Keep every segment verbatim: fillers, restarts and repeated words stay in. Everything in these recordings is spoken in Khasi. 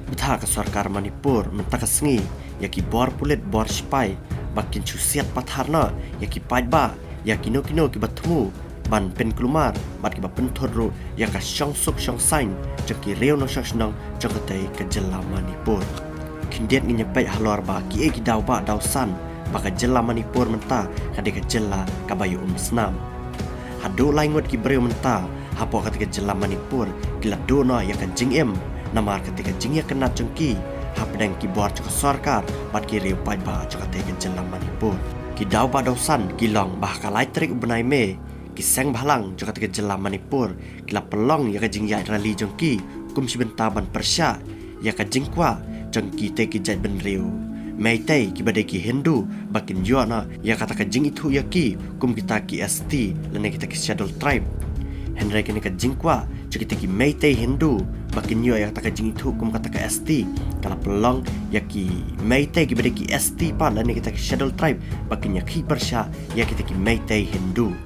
Bthah ka sorkar Manipur mynta ka sngi ïa ki bor pulit bor sipai ba kin shu siat pathar noh ïa ki paidbah, ïa kino kino kiba thmu ban pynkulmar bad kiba pynthut ruh ïa ka shongsuk shongsaiñ jong ki riew nongshong shnong jong katei ka jylla Manipur. Khyndiat ngin ïa peit halor ba kiei ki daw bah daw san ba ka jylla Manipur mynta ka dei ka jylla kaba ïa um snam. Haduh lai ngut ki briew mynta hapoh katei ka jylla Manipur ki la duh noh ïa ka jingim namar katei ka jingïakynad jong ki hapdeng ki bor jong ka sorkar bad ki riew paidbah jong katei ka jylla Manipur. Ki daw bah daw san ki long ba ha ka lai tarik u bnai May, ki seng bhalang jong katei ka jylla Manipur ki la pynlong ïa ka jingïaid rally jong ki kum shi bynta ban pyrshah ïa ka jingkwah jong kitei ki jaitbynriew Meitei kiba dei ki Hindu ba kin ïoh noh ïa kata ka jingithuh ïa ki kum kita ki S T lane kita ki Scheduled Tribe. Hynrei kane ka jingkwah jong kita ki Meitei Hindu ba kin ïoh ïa kata ka jingithuh kum kata ka S T ka la pynlong ïa ki Meitei kiba dei ki S T pat lane kita ki Scheduled Tribe ba kin ïakhih pyrshah ïa kita ki Meitei Hindu.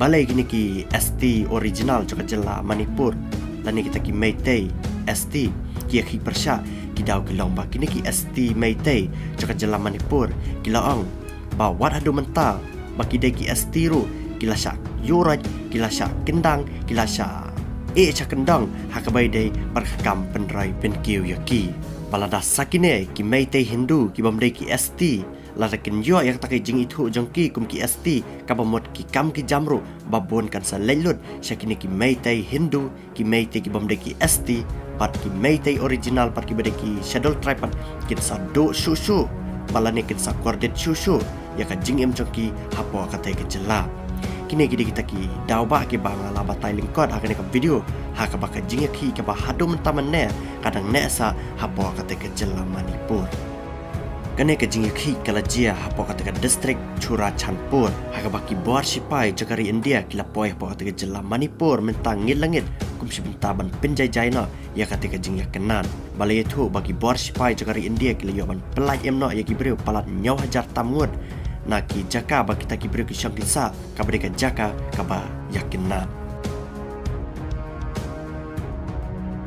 Balei kine ki S T original jong ka jylla Manipur lane kita ki Meitei S T ki ïakhih pyrshah? Ki daw ki long ba kine ki S T Meitei jong ka jylla Manipur ki la ong ba wat haduh mynta ba ki dei ki S T ruh ki la shah ïuhroit, ki la shah kyndang, ki la shah ïeh shah kyndong ha kaba ïadei bad ka kam pynroi pynkiew ïa ki. Ba lada sa kine ki Meitei Hindu ki bym dei ki S T lada kin ïoh ïa kata ka jingithuh jong ki kum ki S T kaba mut ki kam ki jam ruh ba bun kan sa leit lut sha kine ki Meitei Hindu, ki Meitei ki bym dei ki S T bad ki Meitei original bad kiba dei ki Scheduled Tribe pat kin sa duh shuh shuh ba lane kin sa kordit shuh shuh ïa ka jingim jong ki hapoh katei ka jylla. Kine ki dei kita ki daw bah kiba nga la batai lyngkot ha kane ka video ha kaba ka jingïakhih kaba haduh mynta mynne ka dang neh sah hapoh katei ka jylla Manipur. Kane ka jingïakhih ka la jia hapoh katei ka district Churachandpur ha kaba ki bor sipai jong ka ri India ki la poi hapoh katei ka jylla Manipur mynta ngit la ngit kum shi bynta ban pynjaijai noh ïa katei ka jingïakynad. Ba la ïathuh ba ki bor sipai jong ka ri India ki la ïoh ban pyllait im noh ïa ki briew palat hynñiew hajar tam ngut na ki jaka ba kita ki briew ki shong ki sah kaba dei ka jaka kaba ïakynad.